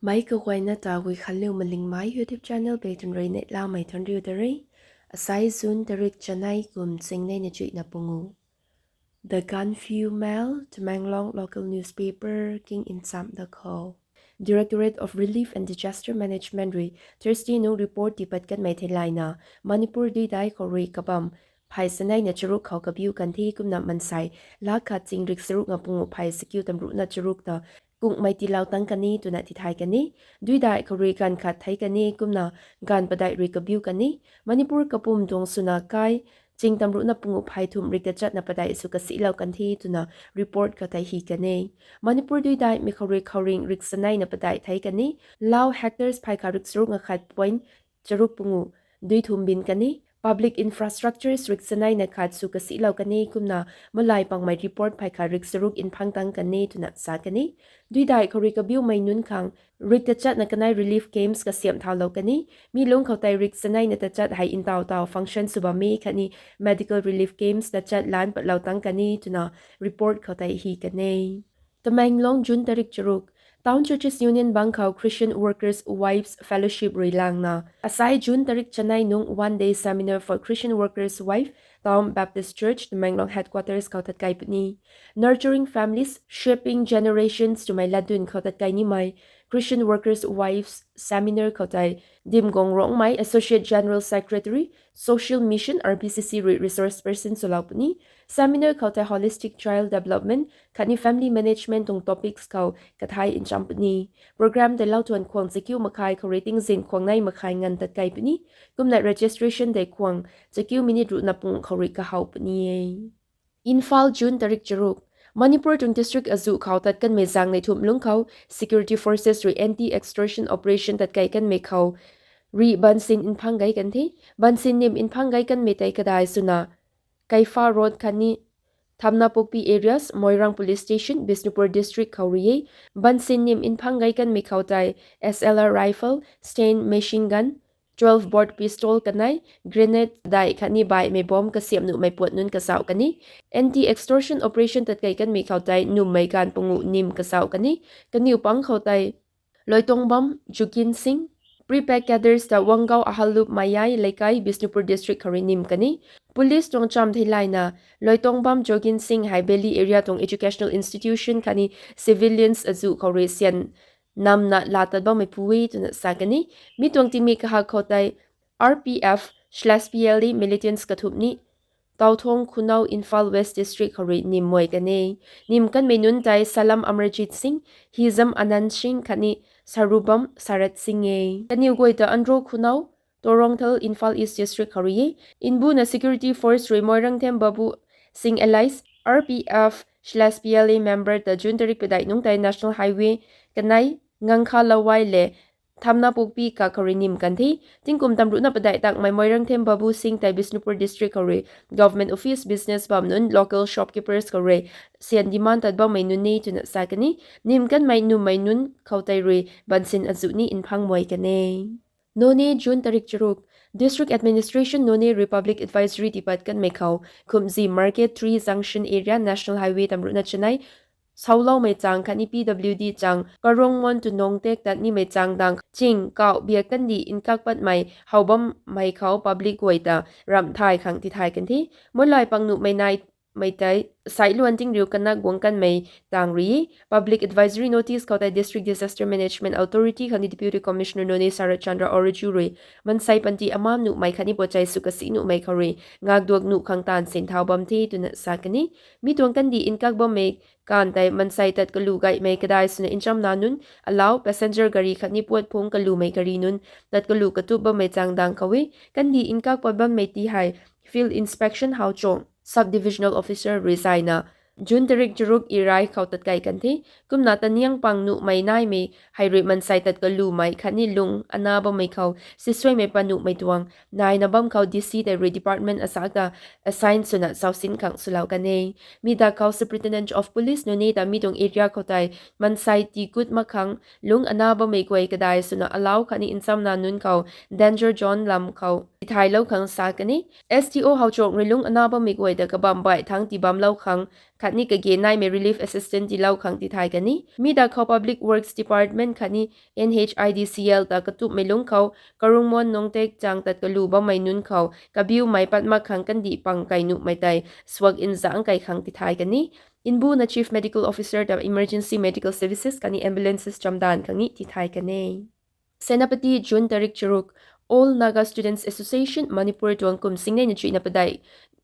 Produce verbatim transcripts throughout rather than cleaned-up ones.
Meic kaguayna ta Guikhanliu Malingmei YouTube channel pei tun rui neihlamei thanriu da re. Asai June tarik chanei kum chingneina chuihna pungu. The Gaanphiu Mail, Tamenglong local newspaper king nchamh da khou. Directorate of Relief and Disaster Management rui Thursday nung report tipat kanmei theilayna, Manipur duidai khou rui kabam phey chaneina charuk khou kabiu kan the. Kumna mansei lakh khat chingrik charuk nga pungu phey chakiu tamruhna charuk ta kungmei tiilou tang kan e twna tithay kan e. Duidai khou rui ganv khat thei kan e, kumna ganv padeih rui kabiu kan e. Manipur kapwm tuang swna kai ching tamruhna pungu phey thumh rik tachatna padeih sw kasihlou kan the twna report khou tei hi kan e. Manipur duidai mi khou rui khouringh rik chaneina padeih thei kan e. Lau hectares phey khat rik charuk nga khat point charuk pungu dui thum bin kan e. Public infrastructures rik chaneina khat sw kasihlou kan e, kumna malai pangmei report phey khat rik charuk nphang tang kan e twna sa kan e. Duidai khou rui kabiumei nunc khang rik tachatna kanei relief camps kasiamh thaulou kan e. Mi lungc khou tei rik chaneina tachat hei ntaw taw function sw bam e khatni medical relief camps tachat lan patlou tang kan e twna report khou tei hi kan e. Tamenglong, June tarik charuk. Town Churches Union bang khou Christian Workers Wives Fellowship rui langna, asai June tarik chanei nung one day seminar for Christian Workers Wife, Town Baptist Church, Tamenglong Headquarters khou tatkai puni. Nurturing Families, Shaping Generations twmei latdyn khou tatkai nimei Christian Workers Wives Seminar khou tei Dimgong Rongmei, Associate General Secretary, Social Mission, R B C C rui resource person swlou puni. Seminar khou tei holistic child development khatni family management tuang topics khou kathai ncham puni. Program tei lauthuan khwang chakiu makhai khou rui tingzin khwang nei makhai nganv tatkai puni. Kumna registration tei khwang chakiu minute ruhna pung khou rui kahaw puni e. Imphal, June tarik charuk. Manipur tuang district azuh khou tat kanmei zaeng nei thumh lungc khou security forces rui anti-extortion operation tatkai kanmei khou rui bansin nphang gei kan the. Bansin nim nphang gei kanmei tei kadai swna Kaipha Road khatni Thamnapokpi areas, Moirang Police Station, Bishnupur District khou rui e. Bansin nim nphang gei kanmei khou tei S L R rifle, Sten machine gun, twelve bore pistol kanei, grenade dai khatni baihmei bomb kasiamh nuhmei puat nunc kazauh kan e. Anti-extortion operation tatkai kanmei khou tei nummei ganv pungu nim kazauh kan e. Kaniw pang khou tei Loitongbam Jogin Singh, Prepaid Cadres ta Wanggaon Ahalup Mayai Leikai, Bishnupur District khou rui nim kan e. Police tuang cham theilayna, Loitongbam Jogin Singh hei Valley area tuang educational institution khatni civilians azuh khou rui syan namna laa tat bammei pu e twna sa kan e. Mi tuang tingmik kahak khou tei R P F slash P L A militants kathumh ni Tauthong Khunau, Imphal West District khou rui nim muai kan e. Nim kanmei nunc tei Salam Amarjit Singh, Hizam Anand Singh khatni Sarubam Sarat Singh e. Kaniw guay ta Andro Khunau, Torongthal, Imphal East District khou rui e. Mbuna security force rui Moirangthem Babu Singh alias R P F slash P L A member ta June tarik padeih nungc tei National Highway kanei Ngangkha Lawai le Thamnapokpi kak khou rui nim kan the. Tingkum tamruhna padeih takmei Moirangthem Babu Singh tei Bishnupur District khou rui government office, business bam nunc, local shopkeepers khou rui syan demand tat bammei nunc e twna sa kan e. Nim kanmei nummei nunc khou tei rui bansin azuh ni nphang muai kan e. Noney, June tarik charuk. District Administration Noney rui public advisory tipat kanmei khou Khumzi Market, Three Junction area, National Highway tamruhna chanei sauloumei chang khatni P W D chang Karongmon to Nongtek tat nimei chang dang ching kauh biak kandih nkak patmei how bammei khou public guay ta ramh thay khang tithay kan the. Malai pang nuhmei nai mei tei sailuan tingriu kanak guang kanmei tang rui e. Public advisory notice khou tei District Disaster Management Authority khatni Deputy Commissioner Noney Sarat Chandra Oriju rui mansei panty amam nuhmei khatni pochai sw kasi nuhmei khou rui ngakduak nuh khang taanv sin thau bam the twna sa kan e. Mi tuang kandih nkak bammei kan tei mansei tat kalu gaymei kadai swna nchamna nunc alau, passenger gari khatni puat phung kalumei gari nunc tat kalu katup bammei chang dang khou e. Kandih nkak pat bammei ti hei Field Inspection Howchuang, Sub Divisional Officer rui zayna June tarik charuk irai khou tatkai kan the. Kumna taniang pang nuhmei naimei hei rui mansei tat kalumei khatni lung ana bammei khou sisuaimei pat nuhmei tuang naina bam khou D C tei rui department asak ta assign swna sausin khang swlou kan e. Mi dak khou Superintendent of Police Noney ta mi tuang area khou tei mansei tii kut mak khang lung ana bammei guay kadai swna alau khatni nchamna nunc khou danger zone lam khou tithaylou khang sa kan e. S D O Howchuang rui lung ana bammei guay ta kabam baih thang tii bamlou khang khatni kage naimei relief assistance tiilou khang tithay kan e. Mi da khou Public Works Department khatni N H I D C L ta katumhmei lungc khou Karungmon Nongtek chang tat kalu bammei nunc khou kabiumei pat mak khang kandih pang kai nuhmei tei suak nzangc kai khang tithay kan e. Nbuna Chief Medical Officer ta emergency medical services khatni ambulances chamdanv khang ni tithay kan e. Senapati, June tarik charuk: All Naga Students Association Manipur tuang kum singnei na chuihna padeih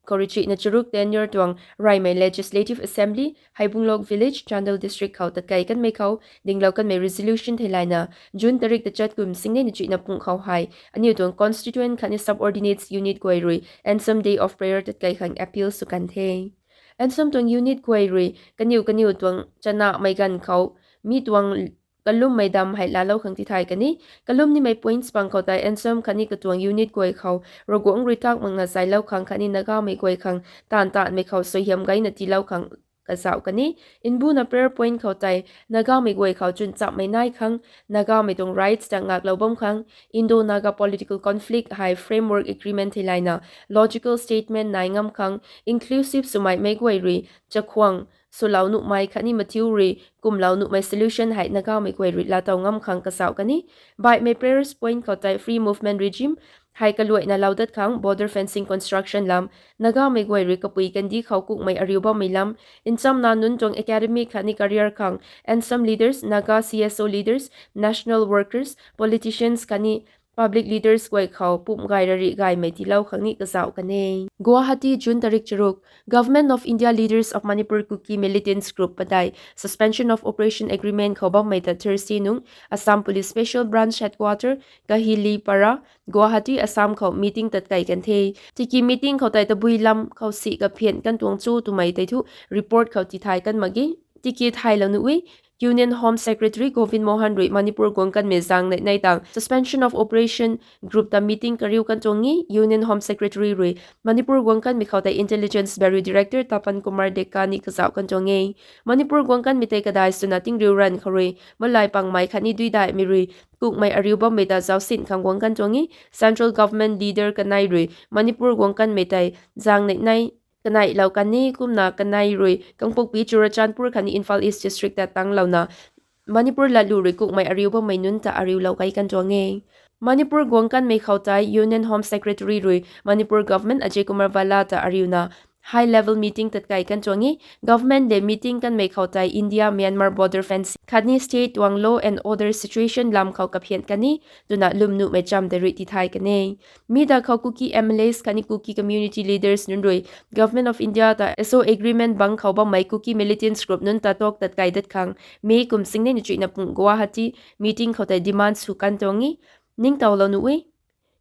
khou rui chuihna charuk tenure tuang reymei Legislative Assembly, Haibunglok Village, Chandel District khou tatkei kanmei khou dinglou kanmei resolution theilayna, June tarik tachat kum singnei na chuihna pung khou hei aniu tuang constituent khatni subordinates unit guay rui Ansom Day of Prayer tatkei khang appeal sw kan the. Ansom tuang unit guay rui kaniw kaniw tuang chanamei ganv khou mi tuang kalummei dam hei laalou khang tithay kan e. Kalum nimei points pang khou tei Ansom khatni katuang unit guay khou Ravguangc rui tak makna zaylou khang khatni Nagamei guay khang taanv taanmei khou suaihiam gayna tiilou khang kazauh kan e. Nbuna prayer point khou tei Nagamei guay khou chwnchamhmei nai khang, Nagamei tuang rights ta ngaklou bam khang, Indo-Naga political conflict hei framework agreement theilayna logical statement nai ngam khang, inclusive swmei meic guay rui chakhwang swlou nuhmei khatni mathiu rui kumlou nuhmei solution hei Nagamei guay rui laatow ngam khang kazauh kan e. Baihmei prayers point khou tei free movement regime hei kaluaina lou dat khang, border fencing construction lam, Nagamei guay rui kapui kandih khou kukmei ariu bammei lam, nchamna nunc tuang academic khatni career khang, Ansom leaders, Naga C S O leaders, national workers, politicians khatni public leaders guay khou pumh gay rarih gaymei tiilou khang ni kazauh kan e. Guwahati, June tarik charuk: Government of India leaders of Manipur Kuki militants group padeih Suspension of Operation agreement khou bammei ta Thursday nung Assam Police Special Branch Headquarter, Kahilipara, Guwahati, Assam khou meeting tatkei kan the. Tiki meeting khou tei tabui lam khou si kaphian kan tuang cho twmei tei thu report khou tithay kan mak ge. Tiki thaylou nuh e, Union Home Secretary Govind Mohan rui Manipur guang kanmei zaeng neih nei tang Suspension of Operation group ta meeting kariu kan tuang e. Union Home Secretary rui Manipur guang kanmei khou tei Intelligence Bureau Director Tapan Kumar Deka ni kazauh kan tuang e. Manipur guang kanmei tei kadai swna tingriu ranv khou rui malai pangmei khatni duidaihmei rui kukmei ariu bammei ta zaucsin khang guang kan tuang e. Central Government leader kanei rui Manipur guang kanmei tei zaeng neih nei kaneilou kan e, kumna kanei rui Kangpokpi, Churachandpur khatni Imphal East District ta tanglouna Manipur latlu rui kukmei ariu bammei nunc ta ariulou kai kan tuang e. Manipur guang kanmei khou tei Union Home Secretary rui Manipur Government Ajay Kumar Bhalla ta ariuna high level meeting tatkei kan tuang e. Government le meeting kanmei khou tei India-Myanmar border fencing khatni state tuang law and order situation lam khou kaphian kan e twna lwm nuhmei cham tei rui tithay kan e. Mi da khou Kuki M L As khatni Kuki community leaders nunc rui Government of India ta S O agreement bang khou bammei Kuki militants group nunc ta talk tatkei dat khang May kum singnei na chuihna pung Guwahati meeting khou tei demand sw kan tuang e. Ningtowlou nuh e.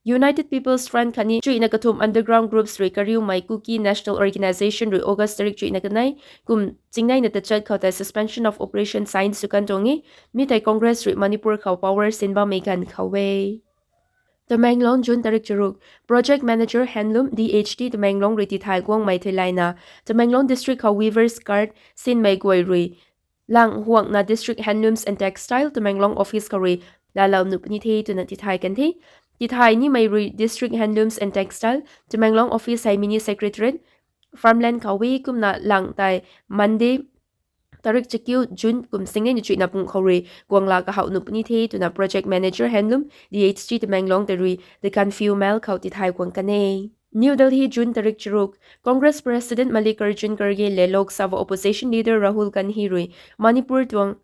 United People's Front khatni chuihna kathumh underground groups rui kariumei Kuki National Organisation rui August tarik chuihna kanei kum chingnei na tachat khou tei Suspension of Operation sign sw kan tuang e. Mi tei Congress rui Manipur khou power sin bammei ganv khou e. Tamenglong, June tarik charuk: Project Manager Handloom, D H D Tamenglong rui tithay guangmei theilayna, Tamenglong District khou weavers card sinmei guay rui lang huangna District Handlooms and Textile Tamenglong office khou rui laalou nuh puni the twna tithay kan the. Tithay nimei rui District Handlooms and Textile Tamenglong office hei mini secretariat, farmland khou e, kumna lang tei Monday, tarik chakiu, June kum singnei na chuihna pung khou rui guangla kahouh nuh puni the twna Project Manager Handloom, D H D Tamenglong tei rui The Gaanphiu Mail khou tithay guang kan e. New Delhi, June tarik charuk: Congress President Mallikarjun Kharge le Lok Sabha Opposition Leader Rahul Gandhi rui Manipur tuang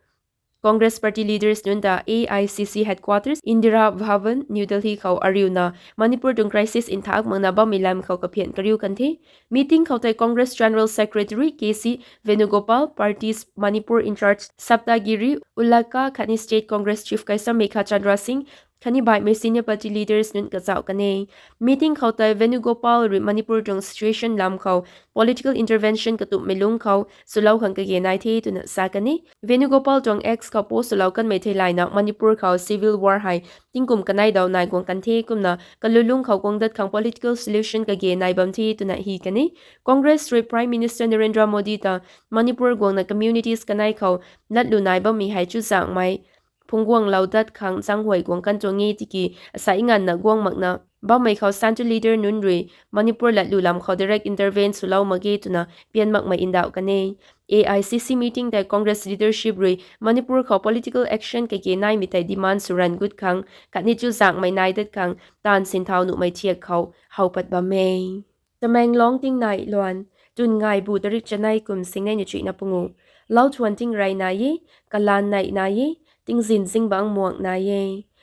Congress Party leaders nunc ta A I C C headquarters Indira Bhavan, New Delhi khou ariuna Manipur tuang crisis nthak makna bammei lam khou kaphian kariu kan the. Meeting khou tei Congress General Secretary K C Venugopal, party's Manipur in-charge Saptagiri Ulaka khatni State Congress Chief Keisham Meghachandra Singh khatni baihmei senior party leaders nunc kazauh kan e. Meeting khou tei Venugopal rui Manipur tuang situation lam khou political intervention katumhmei lungc khou swlou khang kage nai the twna sa kan e. Venugopal tuang X khou post swlou kanmei theilayna Manipur khou civil war hei tingkum kanei daw nai guang kan the, kumna kalulung khou guang dat khang political solution kage nai bam the twna hi kan e. Congress rui Prime Minister Narendra Modi ta Manipur guangna communities kanei khou latlu nai bammei hei chuzaenghmei phungc guanglou dat khang zaenghuay guang kan tuang e tiki, asai nganvna guang makna bammei khou central leader nunc rui Manipur latlu lam khou direct intervene swlou mak ge twna pian makmei ndauh kan e. A I C C meeting tei Congress leadership rui Manipur khou political action kage naimei tei demand sw ranv gut khang, khatni chuzaenghmei nai dat khang taanv sinthau nuhmei thiak khou how pat bam e. Tamenglong tingnai luan, twn ngai bu tarik chanei kum singnei na chuihna pungu. Lauthuan tingrey nai e, kalaan neih nai e, tingzin zingbangc muang nai e.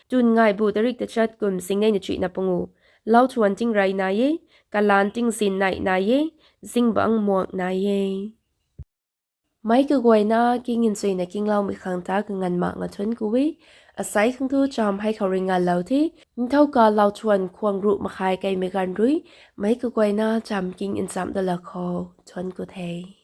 Twn ngai bu tarik tachat kum singnei na chuihna pungu. Lauthuan tingrey nai e, kalaan tingzin neih nai e, zingbangc muang nai e. Meic kaguayna king nchuina kingloumei khang ta kanganv mak nga thuanc ku e. Asai khang thu cham hei khou rui nganvlou the. Nthauka lauthuan khwang ruh makhai keimei ganv rui meic kaguayna cham king nchamc dat la khou thuanc ku the.